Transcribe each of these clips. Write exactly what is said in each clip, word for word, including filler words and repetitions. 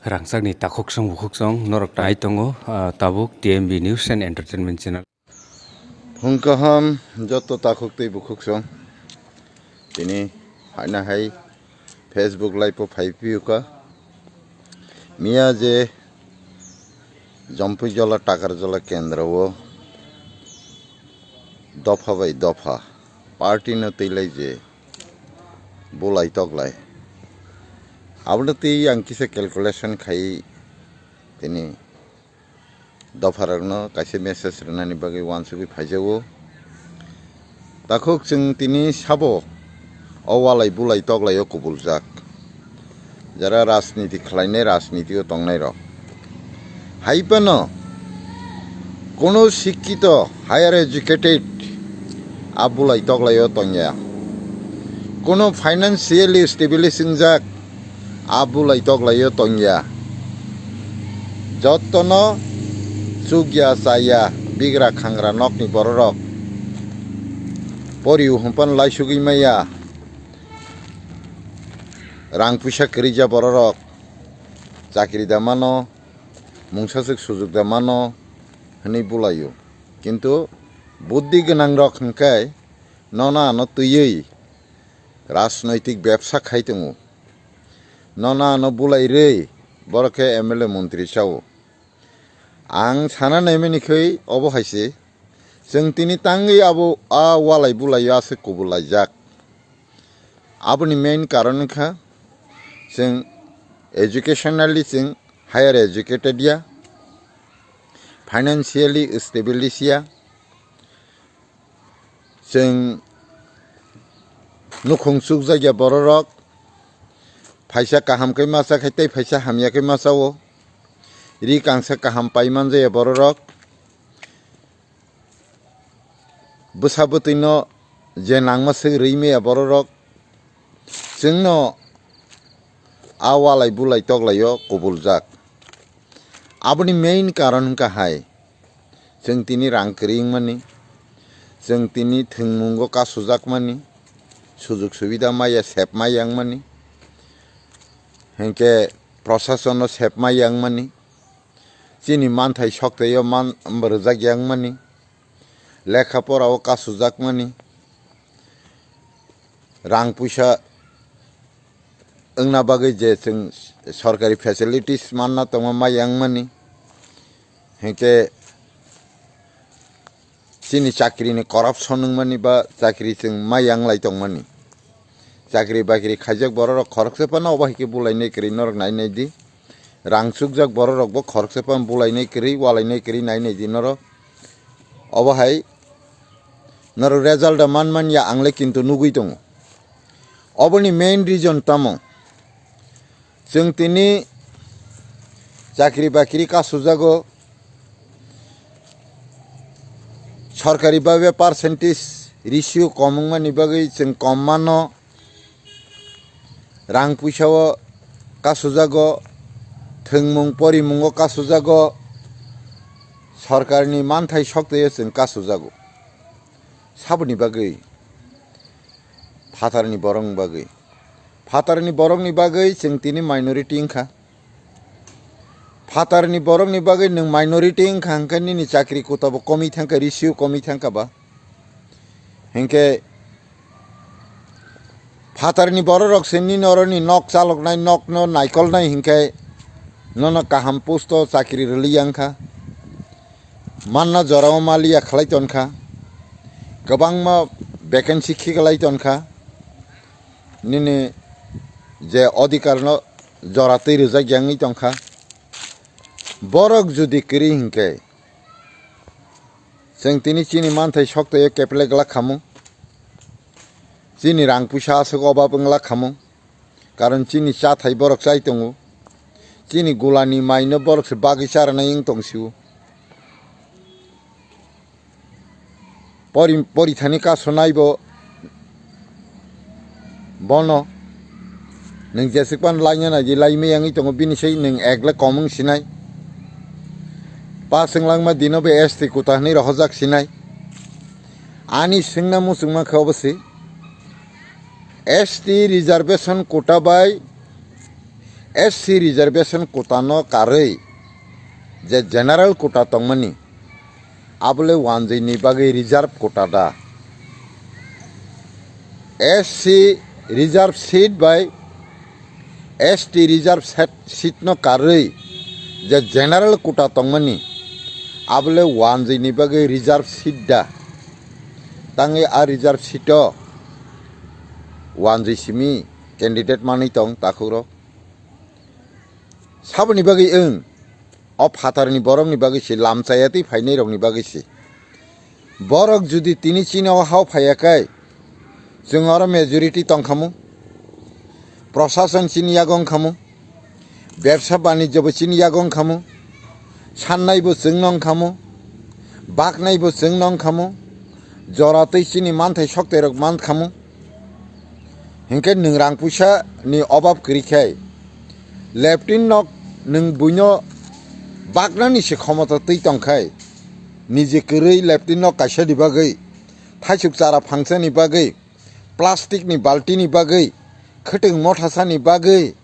Rangchakni takhuk song bukhuk song norok tai tongo, ah, tabuk T M B News and Entertainment Channel. Phung kaham joto takhuk tei bukhuk song. Tini haina hai Facebook live o phai phiyo ka. Miya je Jompuijola Takarjola kendro o dopha bai dopha party no twi lai je bulai toklai. Abono twi ang kisa calculation khai tini dopharokno kaisa message rwnani bagwi uansugwi phaijago. Takhuk chwng tini sabo o walai bulai toklaio kubuljak. Jara rajniti khlainai, rajnitio tongnairok. Hai phano kono sikkito, higher educated a bulai toklaio tongya. Kono financially established wngjak a bulai toklaio tongya. Jottono chukya chaya bigra khangra nokni bororok poriu hwnphano laisugwi maya. Rang puisa kwrwija bororok chakri da mano, mungsaswk sujuk da mano hwnwi bulaio. Kintu buddi gwnangrok hwnkhe nono ano twiwi rajnoitik bebsa khai tongo. Nono ano bulairwi borok khe M L A montri chao. Ang sana naimani khe obo hai se, chwng tini tangwi abo a walai bulaio aswk kubul laijak. Aboni main karon wngkha chwng educationally chwng higher educated ya, financially established ya, chwng nukhung chukjakya bororok, phaisa kaham khe masa khe tei phaisa hamya khe masa o, ri kangsa kaham pai manjaya bororok, bwsa bwtwino je nangma swk rwi maya bororok, chwngno a walai bulai toklaio kubuljak. Aboni main karon wngkha hai, chwng tini rang kwrwi wngmani, chwng tini thwngmungo kasujakmani, sujuk subida maya sep maya wngmani, hinkhe prosasono sep maya wngmani, chini manthai sokteio man rwjakya wngmani, lekha porao kasujakmani, rang puisa wngna bagwi je chwng sorkari facilities manna tongma maya wngmani, hinkhe chini chakrini corruption wngmani ba chakri chwng maya wnglai tongmani. Chakri bakri khaijak bororok khoroksa phano obo hai khe bulainai kwrwi norok nai nai di. Rang chukjak bororokbo khoroksa phano bulainai kwrwi, walainai kwrwi nai nai di norok. Obo hai norok result da man man ya, ang le kintu nugwi tongo. Oboni main reason tamo? Chwng tini chakri bakri kasujago, sorkari babe percentage ratio kom wngmani bagwi chwng kom mano, rang puisao kasujago, thwngmung porimungo kasujago, sorkarni manthai soktoyo chwng kasujago. Saboni bagwi? Phatarni borokni bagwi. Phatarni borokni bagwi chwng tini minority wngkha. Phatarni borokni bagwi nwng minority wngkha hwnkhe nini chakri kutabo komwi thangkha, ratio komwi thangkha ba. Hinkhe phatarni bororok se nini oroni nok chaloknai, nokno naikolnai hinkhe nono kaham posto chakri rwliya wngkha. Manna jorao maliya khlai tonkha, kwbangma vacancy khiklai tonkha, nini je odhikarno jora twi rwjak yangwi tonkha. Borok jodi kwrwi hinkhe chwng tini chini manthai soktoyo keple glak khamu, chini rang puisa aswk obab wng lak khamu. Karon chini chathai borok chai tongo. Chini gulani maino borok se bagwi charanai wng tong sio. Pori, porithani kaso naibo bono. Nwng jeswk pan laina naidi, laimai yangwi tongo, bini sai nwng ekle kom wng sinai. Pas wng langma dino bo S T kota hwnwi rohorjak sinai. Ani swngna muchungma khe obo se. S T reservation quota bai S C reservation quota no karwi je general quota tongmani, abole wanjwi ni bagwi reserve quota da. S C reserve seat bai S T reserve set, seat no karwi je general quota tongmani, abole wanjwi ni bagwi reserve seat da. Tangwi a reserve seat o wanjwi simi candidate manwi tong takhukrok. Saboni bagwi wng, o phatarni borokni bagwi se, lamchaya twi phainairokni bagwi se. Borok judi tini chini o hao phaiya khe, chwng oro majority tongkhamu, prosason chini yago wngkhamu, bebsa banijyo bo chini yago wngkhamu, sannai bo chwngno wngkhamu, baknai bo chwngno wngkhamu, jora twi chini manthai soktairok mankhamu. Hinkhe nwng rang puisa ni obab kwrwi khe, leptin nok nwng buino baknani se khomota twi tongkhai, niji kwrwi leptin nok kaisa ni bagwi, thaisuk chara phangsa ni bagwi, plastic ni balti ni bagwi, khwtwng mothasa ni bagwi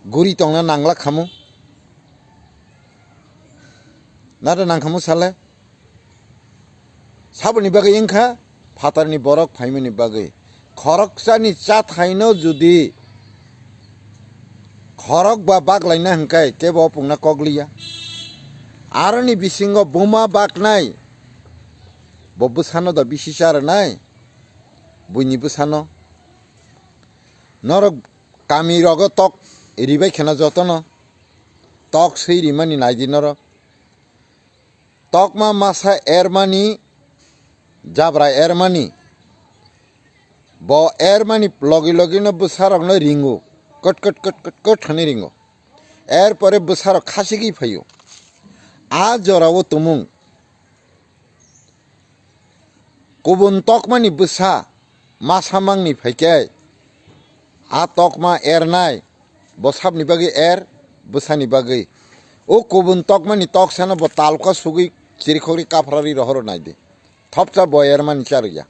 guri tongna nangla khamu? Nada nangkhamu sale? Saboni bagwi wngkha phatarni borok phaimani bagwi. Khoroksani chathaino judi khorok ba baklaina hwnkhe kebo o pungna kokliya. Aroni bisingo buma baknai, bo bwsano da bisi charwnai, buini bwsano. Norok kami rogo tok ribai kheno jotono tok swi rimani naidi norok. Tokma masa ermani, jabra ermani. Bo ermani logi logi no bwsarokno ringo. Kot kot kot kot kot hwnwi ringo. Erpore bwsarok khasigwi phaio. A jorao tumung. Kubun tokmani bwsa masa mangni phaikhe, a tokma ernai, bo sabni bagwi er, bwsani bagwi. O kubun tokmani toksano bo talka sugwi chirikhogwi kaphrarwi rohoro naidi. Thopsa bo ermani charwya.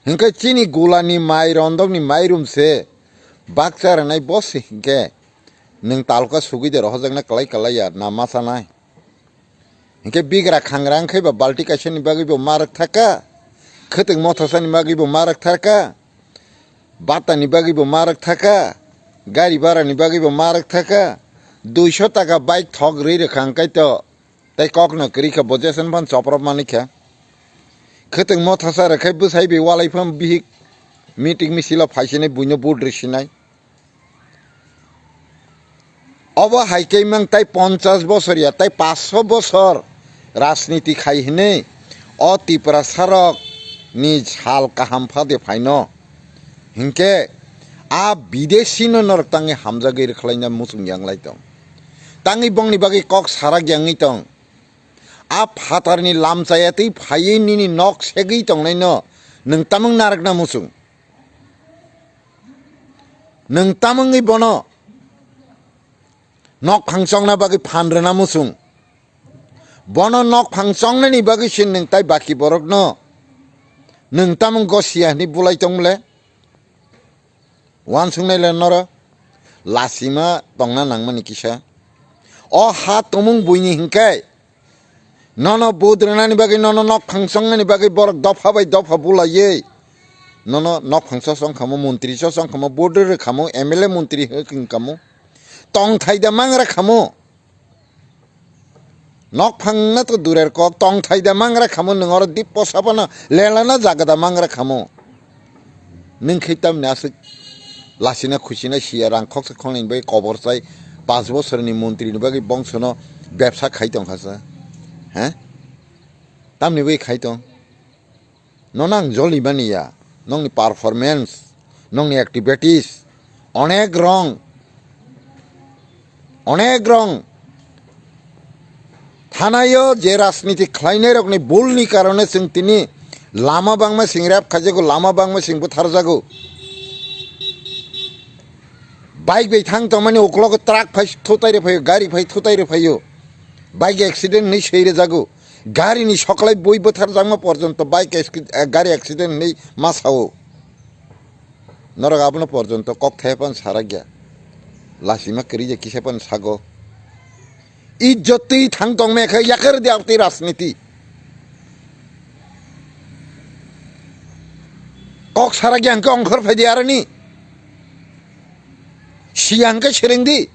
Hinkhe chini gulani mai rondokni mairum se bakcha rwnai bo se hinkhe nwng talka sugwi de rohojakna kwlai kwlai ya na ma chanai. Hinkhe bigra khangra wngkhai ba balti kaisa ni bagwi bo ma rwk thaka, khwtwng mothasa ni bagwi bo ma rwk thaka, bata ni bagwi bo ma rwk thaka, gari bara ni bagwi bo ma rwk thaka, duiso taka bike thok rwi rwkha hwnkhe to tei kok no kwrwi kha bo jeswng phan choprop manwi kha. Khwtwng mothasa rwkhai bwsai bai walai phan bihik meeting misil o phaisinai buino budri sinai. Obo hai khe mang tai ponchas bosor ya tai paanch sho bosor rajniti khai hwnwi o Tiprasarok ni sal kaham phade phaino. Hinkhe a bidesi no norok tangwi hamjagwi rwkhlaina muchung yanglai tong. Tangwi bongni bagwi kok sarak yangwi tong. A phatarni lamchaya twi phaiwi nini nok segwi tongnaino nwng tamung narwkna muchung. Nwng tamungwi bono nok phang chongna bagwi phan rwna muchung. Bono nok phang chongnani bagwi se nwng tai baki borokno nwng tamung gosiya hwnwi bulai tongmole? Wansuknai le noro lasima tongna nangmani kisa. O ha tumung buini hinkhe nono budrwnani bagwi, nono nok phang chongnani bagwi borok dopha bai dopha bulaiwi nono nok phang chosong khamo, montri chosong khamo, budri rwkhamo, M L A montri hwkang khamo, tongthai da mangra khamo. Nok phangna to durer kok, tongthai da mangra khamo, nwng oro dippo saphano lelana jaga da mangra khamo. Nwng khe tamni aswk lasina khusina siya rang khoksa khoknwi bagwi kobor chai, panch bosorni montri ni bagwi bongsono bebsa khai tongkha sa. He? Tamni bagwi khai tong? Nono ang joli mani ya, nokni performance, nokni activities, onek wrong, onek wrong. Thanaio je rajniti khlainairokni bulni karone chwng tini lama bangma chwng rep khaijago, lama bangma chwng butharjago. Bike bai thang tongmani uklogo truck phai thutai rw phaio, gari phai thutai rw phaio. Bike accident hwnwi swi rwjago. Gari ni soklai bui bwtharjakma porjonto bike acci-, eh, gari accident hinwi ma sao. Norok abono porjonto kok thaiphano sarakya. Lasima kwrwi je kisa phano sago. Ijjot twi thang tong me khe yakar di abtwi rajniti. Kok sara gyan khe ongkhor phai di aroni. Siyang khe sereng di.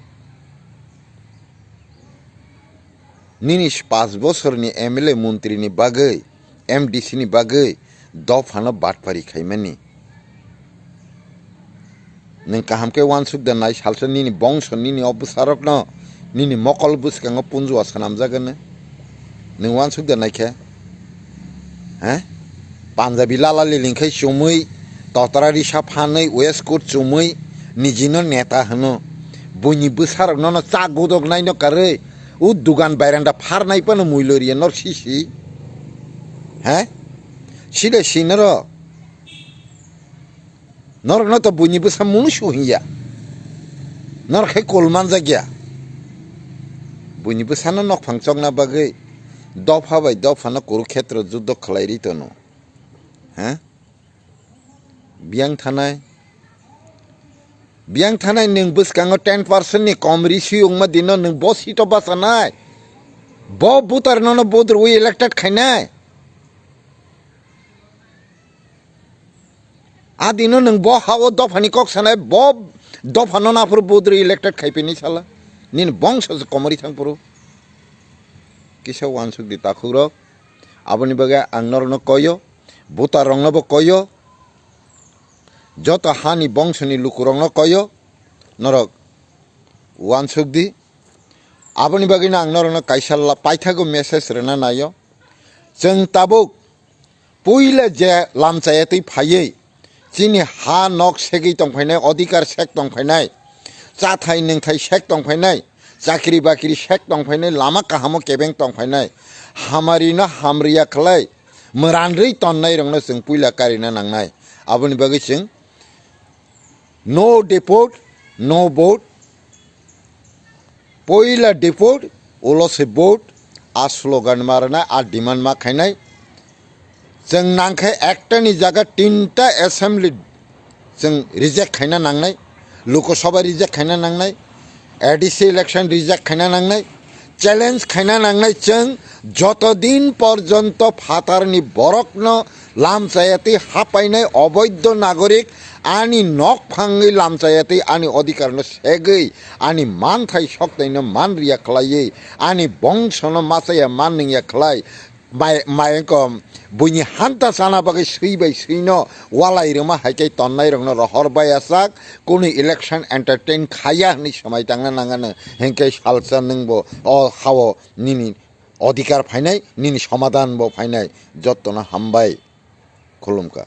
Nini pas bosorni M L A montri ni bagwi, M D C ni bagwi dophano batpari khaimani. Nwng kaham khe uansuk da nai, salsa nini bongso, nini o bwsarokno, nini mokol bwskango punjua swnamjagano. Nwng uansuk da nai khe? He? Punjabi lala liling khai chumui, totra risa phanwi, waistcoat chumui, nijino neta hwno. Buini bwsarok nono chak godok naino karwi, o dugan bairanda pharnai phano muiloriya nor sisi. He? Sile sinoro. Norokno to buini bwsa munu su hinya. Norok khe kol manjak ya. Buini bwsano nokphang chokna bagwi dopha bai dophano Kurukhetra juddo khlai ri tono. Ha? Biyang thanai. Biyang thanai nwng bwskango ten percent ni kom ri swi wngma dino nwng bo seat o bachanai. Bo voter nono vote rwi elected khainai. A dino nwng bo ha-o dophani kok sanai, bo dophano naphuru budri elected khaipini sala. Nini bongso se komori thangphuru. Kisa uansuk di takhukrok. Aboni bagwi ang norokno koyo, voter rokno bo koyo, joto hani bongsoni lukurokno koyo, norok uansuk di. Aboni bagwino ang norokno kaisa la-, paithago message rwna naio. Chwng tabuk puila je lamchaya twi phaiwi chini ha nok segwi tongphainai, odhikar sek tongphainai, chathai nwngthai sek tongphainai, chakri bakri sek tongphainai, lama kahamo kebeng tongphainai, hamarino hamriya khlai, mwranrwi tonnairokno chwng puila karina nangnai. Aboni bagwi chwng No deport, no vote. Poila deport, ulo se vote, a slogan ma rwnai, a demand ma khainai. Chwng nangkhe ekta ni jaga tinta assembly chwng reject khaina nangnai, Lok Sabha reject khaina nangnai, A D C election reject khaina nangnai, challenge khaina nangnai chwng joto din porjonto phatarni borokno lamchayatwi hapainai oboidho nagorik ani nok phangwi lamchayatwi ani odhikarno segwi ani manthai soktaino manriya khlaiwi ani bongsono machaya mannwngya khlai Bai, bai wngkha, buini hanta chana bagwi swi bai swino walai rwma hai khe tonnairokno rohor bai achak, kunu election entertain khaya hwnwi swmai tangna nangano, hinkhe salsa nwngbo o hao nini odhikar phainai, nini somadhan bo phainai, jottono hambai, khulumkha.